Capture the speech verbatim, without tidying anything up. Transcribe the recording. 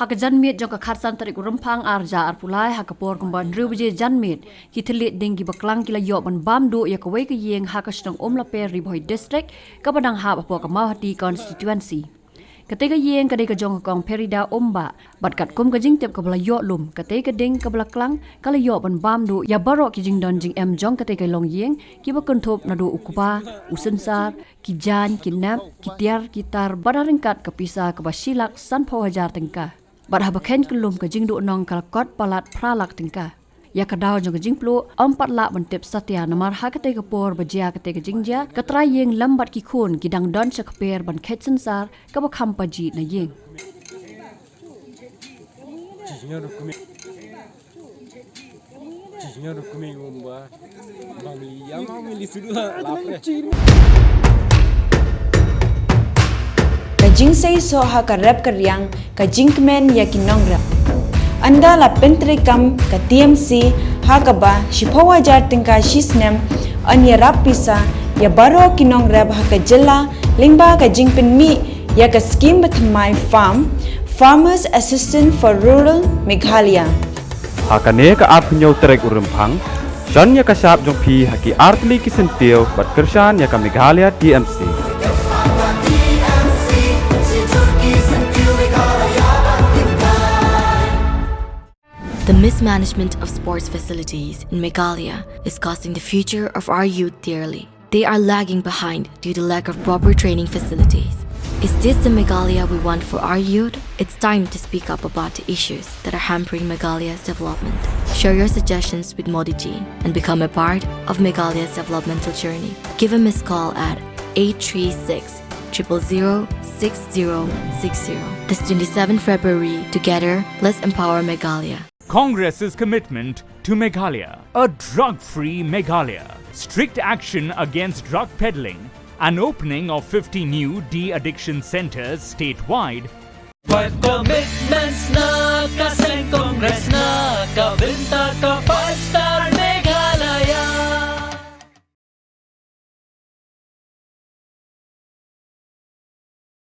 Ha ka janmiet jong ka khatsan tarik u Rymphang arhajar arphew lai, ha ka por kumba hynriew baje janmiet, ki thylliej ding kiba klang ki la ïoh ban bam duh ïa kawei ka ïing ha ka shnong Umlaper, Ri Bhoi District, kaba dang hap hapoh ka Mawhati Constituency. Katei ka ïing ka dei ka jong ka Kong Pherida Umbah, bad katkum ka jingtip kaba la ïoh lum, katei ka ding kaba la klang ka la ïoh ban bam duh ïa baroh ki jingdon jingem jong katei ka longïing, kiba kynthup naduh u kba, u synsar, ki jaiñ, ki nep, ki tiar, ki tar, bad ha ryngkat ka pisa kaba shi lak sanphew hajar tyngka. Bad haba kheiñ kyllum, ka jingduhnong ka la kot palat phra lak tyngka. Ïa ka daw jong ka jingpluh, ym pat lah ban tip satia namar ha katei ka por ba jia katei ka jingjia, ka trai ïing lem bad ki khun ki dang don sha kper ban kheit synsar kaba kham pajih na ïing. Ka jingseisoh ha ka rep ka riang, ka jingkmen ïa ki nongrep. Ynda la pyntreikam ka T M C ha kaba shiphew hajar tyngka shi snem, yn ïarap pisa ïa baroh ki nongrep ha ka jylla lyngba ka jingpynmih ïa ka skim bathymmai farm, Farmers Assistance for Rural Meghalaya. Ha kane ka arphew hynñiew tarik u Rymphang, shon ïa ka shap jong phi ha ki artylli ki syntiew bad kyrshan ïa ka Meghalaya T M C. The mismanagement of sports facilities in Meghalaya is costing the future of our youth dearly. They are lagging behind due to lack of proper training facilities. Is this the Meghalaya we want for our youth? It's time to speak up about the issues that are hampering Meghalaya's development. Share your suggestions with Modi ji and become a part of Meghalaya's developmental journey. Give a missed call at eight three six, triple zero, six zero six zero. This twenty-seventh February, together, let's empower Meghalaya. Congress's commitment to Meghalaya. A drug-free Meghalaya. Strict action against drug peddling. An opening of fifty new de-addiction centres statewide. Five commitments na ka seng Congress na ka bynta ka